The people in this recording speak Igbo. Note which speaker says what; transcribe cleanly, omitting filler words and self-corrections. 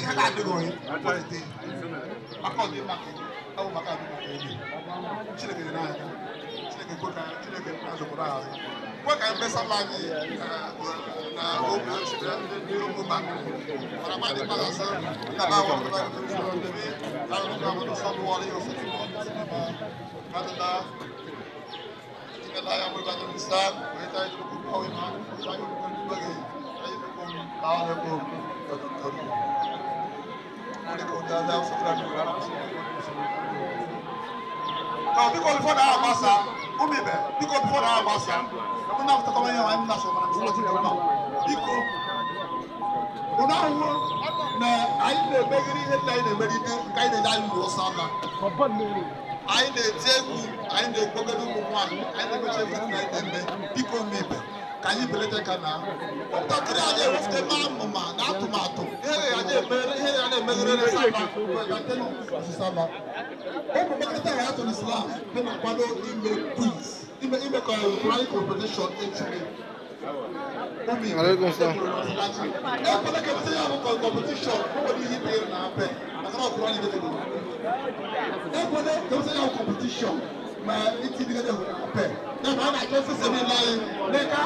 Speaker 1: Ihe na-adịghị onye kwalite maka ọdịmma nke gị, ọ bụ maka ọdịmma nke gị. Chineke dị n'anya, Chineke kwe ka Chineke na-azọpụta azụ, kwe ka mkpesa anyị na obi ndị ụmụba mana mmadụ mmadụ asị nna m ahụ ọbụla لا يأمر بعد الإنسان وإيتاء ذي القربى وينهى عن الفحشاء والمنكر والبغي يعظكم لعلكم تذكرون. Biko before na agbasa ụmụ ibe, biko before na agbasa ebe na-afụtakwa ihe anyị na-asọ mana biko ụnụ ahụhụ na anyị na-emegide ihe ndị anyị na-emegide nke anyị na-enye anyị uru ọsọ ala. Anyị na-eti egwu, anyị na-ekpogide ụmụ nwaanyị, anyị na-emechi everything anyị na-eme. Biko ụmụ ibe, ka anyị belata ka na ụmụntakịrị anyị ewepụta eme amụma na atụmatụ ihe anyị emere, ihe ya na-emeghere sala. Ụmụ mmekọrịta ya atụ n'Islam dị na-akwado ime quiz, ime ka Quranic competition echi.
Speaker 2: Alaikum salam.
Speaker 1: Ekwela ka ebute ya bụ competition, o nwere ihe itere na ape maka na ọ Quranic dị. Ekwela ka ebute ya bụ competition ma itinye na ape ya ma a na-achọ sisemi anyị n'aka.